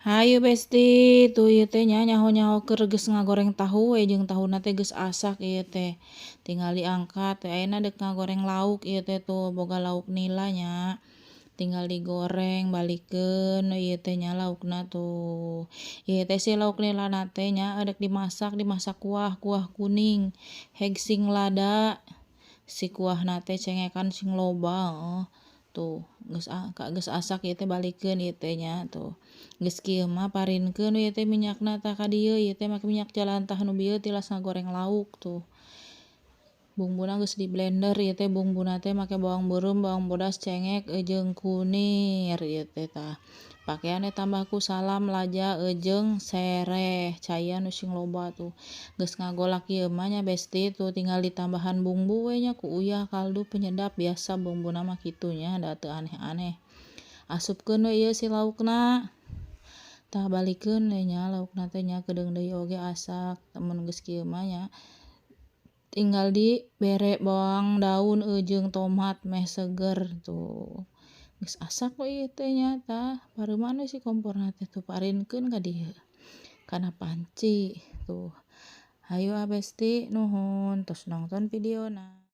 Hayu Besti, tuh ieu teh nya nyaho-nyaho keur geus ngagoreng tahu we jeung tahuna teh geus asak ieu teh. Tinggal diangkat we, ayeuna deuk ngagoreng lauk ieu teh tuh boga lauk nila nya. Tinggal digoreng balikeun we ieu teh nya laukna tuh. Ieu teh si lauk nilana teh nya rek dimasak, dimasak kuah, kuah kuning heg sing lada. Si kuahna teh cengekan sing loba heueuh. Tuh geus asak ieu teh balikeun ieu teh nya tuh. Geus kieu mah parinkeun we ieu teh minyakna tah ka dieu, ieu teh make minyak jalantah nu bieu tilas ngagoreng lauk tuh. Bumbuna geus di blender ieu teh bumbuna teh make bawang beureum, bawang bodas, cengek jeung kunir ieu teh tah. Pakean we tambah ku salam, laja jeung sereh, caian we sing loba tuh. Geus ngagolak ieu mah nya Besti tuh tinggal ditambahan bumbu we nya ku uyah, kaldu, penyedap biasa bumbuna mah kitu nya da teu aneh-aneh. Asupkeun we ieu si laukna. Tah balikeun we nya laukna teh nya keudeung deui oge asak. Mun geus kieu mah nya tinggal dibere bawang daun jeung tomat meh seger tuh. Geus asak we ieu teh nya tah pareuman we si komporna teh tuh parinkeun ka dieu kana panci tuh. Hayu ah Besti nuhun tos nongton videona.